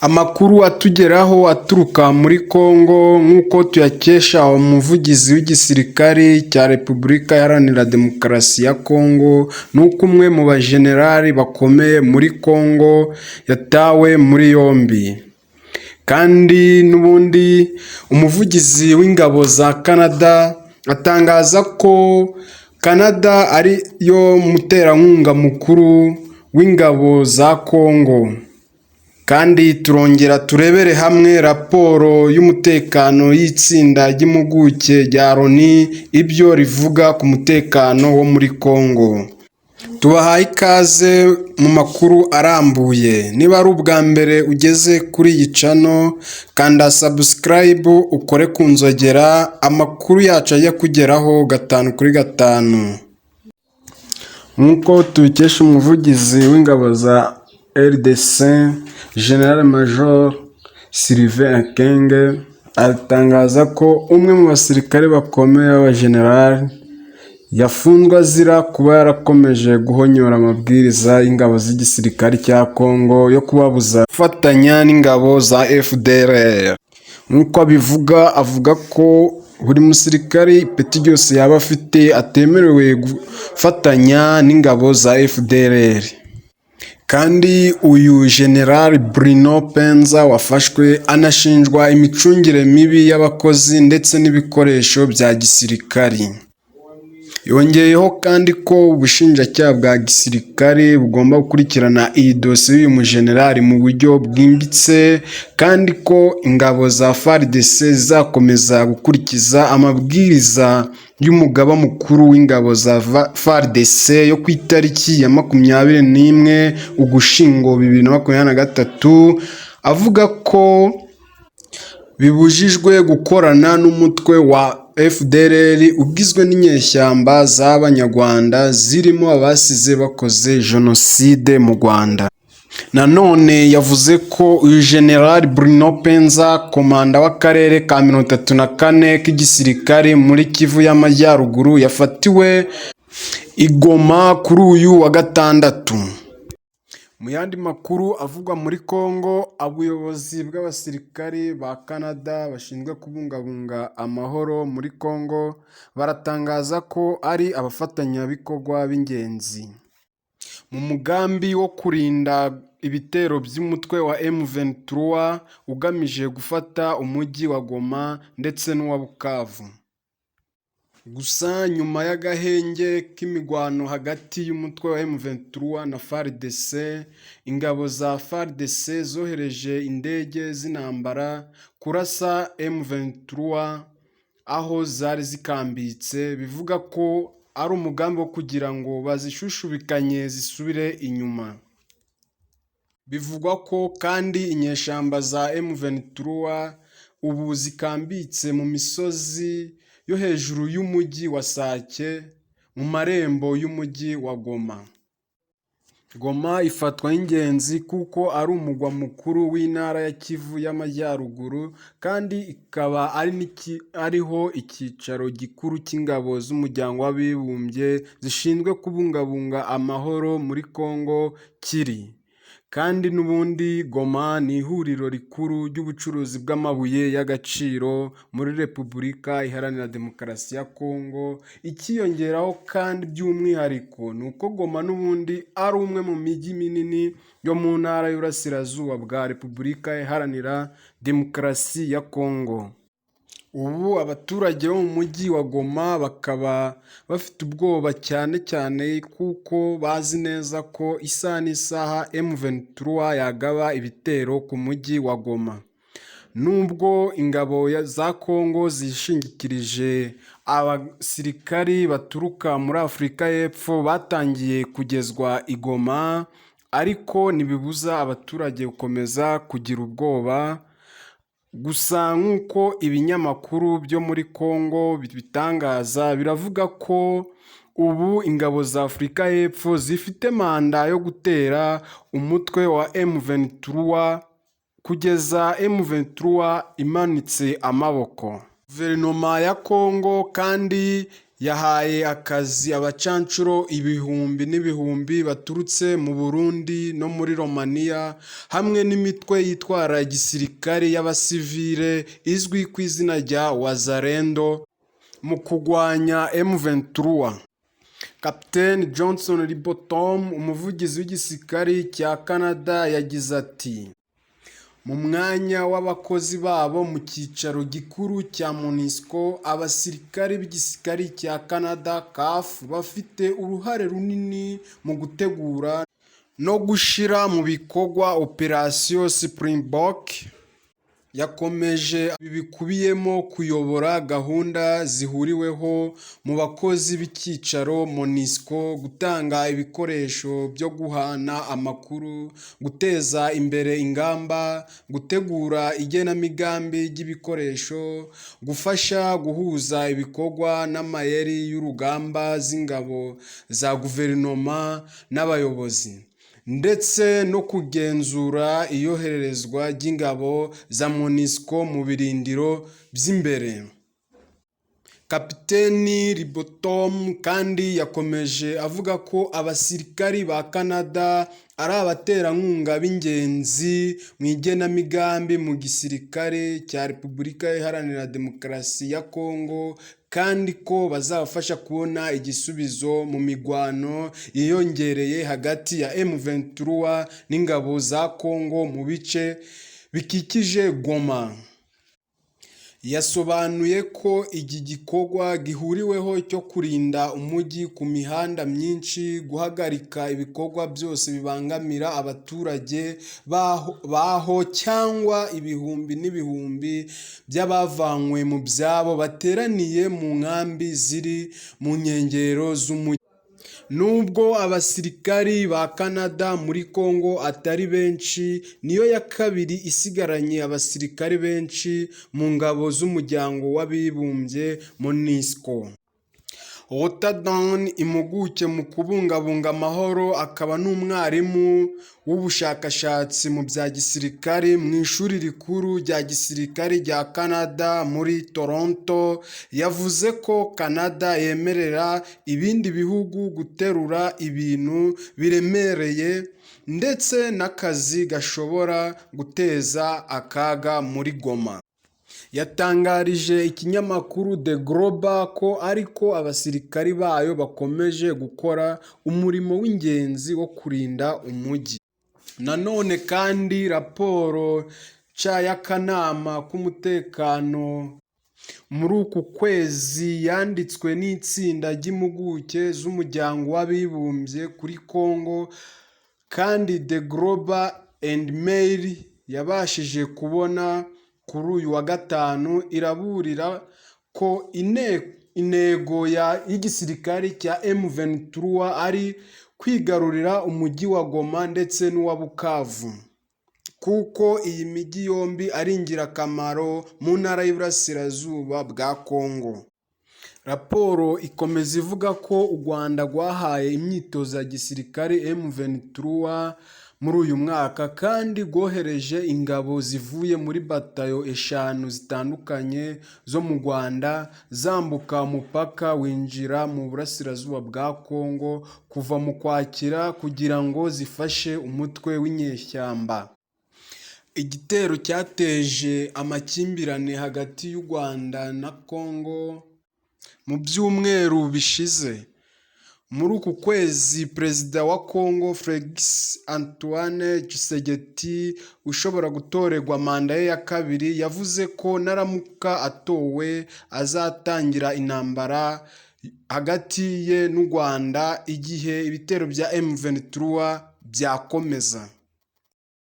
Amakuru atugeraho aturuka muri Congo, nk'uko tuyakesha umuvugizi w'igisirikari cya Repubulika Iharanira Demokarasi ya Congo, ni uko umwe mu bajenerali bakomeye muri Congo yatawe muri yombi. Kandi n'ubundi umuvugizi w'ingabo za Canada atangaza ko Canada ari yo muterankunga mukuru w'ingabo za Congo. Kandi turongera turebere hamwe raporo y'umutekano y'itsinda ry'impuguke rya Loni, ibyo rivuga ku mutekano wo muri Congo. Tubahaye ikaze mu makuru arambuye. Niba ari ubwa mbere ugeze kuri iyi channel, kanda subscribe, ukore ku nzogera, amakuru yacu ajya kugeraho gatanu kuri gatanu. Nk'uko tubikesha umuvugizi w'ingabo za RDC, General Major Sylvain Ekenge, atangaza ko umwe mu basirikare bakomeye b'abajenerali yafunzwe azira kuba yarakomeje guhonyora amabwiriza y'ingabo z'igisirikare cya Congo yo kubabuza gufatanya n'ingabo za FDLR. Nk'uko abivuga, avuga ko buri musirikare ipeti ryose yaba afite atemerewe gufatanya n'ingabo za FDLR. Kandi uyu General Bruno Penza wafashwe anashinjwa imicungire mibi y'abakozi ndetse n'ibikoresho bya gisirikari. Yongeyeho kandi ko ubushinjacyaha bwa gisirikare bugomba gukurikirana iyi dosiye y'uyu mujenerali mu buryo bwimbitse, kandi ko ingabo za FARDC zizakomeza gukurikiza amabwiriza y'umugaba mukuru w'ingabo za FARDC yo ku itariki ya 21 Ugushyingo 2023, avuga ko bibujijwe gukorana n'umutwe wa FDLR ugizwe n'inyeshyamba z'Abanyarwanda zirimo abasize bakoze Jenoside mu Rwanda. Nanone yavuze ko uyu General Bruno Penza, komanda w'akarere ka 34 k'igisirikare muri Kivu y'Amajyaruguru, yafatiwe i Goma kuri uyu wa Gatandatu. Mu yandi makuru avugwa muri Congo, ubuyobozi bw'abasirikari ba Canada bashinzwe kubungabunga amahoro muri Congo baratangaza ko ari abafatanyabikorwa b'ingenzi mu mugambi wo kurinda ibitero by'umutwe wa M23 ugamije gufata umujyi wa Goma ndetse n'uwa Bukavu. Gusa nyuma y'agahenge k'imirwano hagati y'umutwe wa M23 na FARDC, ingabo za FARDC zohereje indege z'intambara kurasa M23 aho zari zikambitse, bivuga ko ari umugambi wo kugira ngo bazishushubikanye zisubire inyuma. Bivugwa ko kandi inyeshyamba za M23 ubu zikambitse mu misozi yo hejuru y'umujyi wa Sake, mu marembo y'umujyi wa Goma. Goma ifatwa nk'ingenzi kuko ari umurwa mukuru w'intara ya Kivu y'Amajyaruguru, kandi ikaba ariho icyicaro gikuru cy'ingabo z'Umuryango w'Abibumbye zishinzwe kubungabunga amahoro muri Congo kiri. Kandi n'ubundi Goma ni ihuriro rikuru ry'ubucuruzi bw'amabuye y'agaciro muri Repubulika Iharanira Demokarasi ya Congo. Ikiyongeraho kandi by'umwihariko ni uko Goma n'ubundi ari umwe mu mijyi minini yo mu ntara y'Uburasirazuba bwa Repubulika Iharanira Demokarasi ya Congo. Ubu abaturage bo mu mujyi wa Goma bakaba bafite ubwoba, cyane cyane kuko bazi neza ko isaha n'isaha M23 yagaba ibitero ku mujyi wa Goma. Nubwo ingabo za Congo zishingikirije abasirikari baturuka muri Afurika y'Epfo batangiye kugezwa i Goma, ariko ntibibuza abaturage gukomeza kugira ubwoba. Gusa nk'uko ibinyamakuru byo muri Congo bibitangaza, biravuga ko ubu ingabo za Afurika y'Epfo zifite manda yo gutera umutwe wa M23 kugeza M23 imanitse amaboko. Guverinoma ya Congo kandi Yahaye akazi abacancuro ibihumbi n'ibihumbi baturutse mu Burundi no muri Romania, hamwe n'imitwe yitwara gisirikare y'abasivile izwi ku izina rya Wazalendo mu kurwanya M23. Kapiteni Johnson Libotom, umuvugizi w'igisirikare cya Canada, yagize ati: "Mu mwanya w'abakozi babo mu cyicaro gikuru cya MONUSCO, abasirikare b'igisirikare cya Canada CAF bafite uruhare runini mu gutegura no gushyira mu bikorwa Operation Springbok." Yakomeje: "Ibi bikubiyemo kuyobora gahunda zihuriweho mu bakozi b'icyicaro MONUSCO, gutanga ibikoresho byo guhana amakuru, guteza imbere ingamba, gutegura igenamigambi ry'ibikoresho, gufasha guhuza ibikorwa n'amayeri y'urugamba z'ingabo za guverinoma n'abayobozi, ndetse no kugenzura iyoherezwa ry'ingabo za MONUSCO mu birindiro by'imbere." Kapiteni Libotom kandi yakomeje avuga ko abasirikari ba Canada ari abaterankunga b'ingenzi mu igenamigambi mu gisirikare cya Repubulika Iharanira Demokarasi ya Congo, kandi ko bazabafasha kubona igisubizo mu mirwano yiyongereye hagati ya M23 n'ingabo za Congo mu bice bikikije Goma. Yasobanuye ko iki gikorwa gihuriweho cyo kurinda umujyi ku mihanda myinshi, guhagarika ibikorwa byose bibangamira abaturage baho cyangwa ibihumbi n'ibihumbi by'abavanywe mu byabo bateraniye mu nkambi ziri mu nkengero z'umujyi. Nubwo abasirikari ba Canada muri Congo atari benshi, niyo ya kabiri isigaranye abasirikari benshi mu ngabo z'Umuryango w'Abibumbye MONUSCO. Rotadon, impuguke mu kubungabunga amahoro akaba n'umwarimu w'ubushakashatsi mu bya gisirikare mu ishuri rikuru rya gisirikare rya Canada muri Toronto, yavuze ko Canada yemerera ibindi bihugu guterura ibintu biremereye ndetse n'akazi gashobora guteza akaga muri Goma. Yatangarije ikinyamakuru The Global ko ariko abasirikari bayo bakomeje gukora umurimo w'ingenzi wo kurinda umujyi. Nanone kandi, raporo nshya y'akanama k'umutekano muri uku kwezi yanditswe n'itsinda ry'impuguke z'Umuryango w'Abibumbye kuri Congo, kandi The Globe and Mail yabashije kubona kuri uyu wa gatanu, iraburira ko intego y'igisirikare cya M23 ari kwigarurira umujyi wa Goma ndetse n'uwa Bukavu, kuko iyi mijyi yombi ari ingirakamaro mu ntara y'Iburasirazuba bwa Congo. Raporo ikomeza ivuga ko u Rwanda rwahaye imyitozo ya gisirikare M23 muri uyu mwaka, kandi rwohereje ingabo zivuye muri batayo eshanu zitandukanye zo mu Rwanda zambuka umupaka winjira mu burasirazuba bwa Congo kuva mu Kwakira kugira ngo zifashe umutwe w'inyeshyamba. Igitero cyateje amakimbirane hagati y'u Rwanda na Congo mu byumweru bishize. Muri uku kwezi, Perezida wa Congo Felix Antoine Tshisekedi, ushobora gutorerwa manda ye ya kabiri, yavuze ko naramuka atowe azatangira intambara hagati ye n'u Rwanda igihe ibitero bya M23 byakomeza.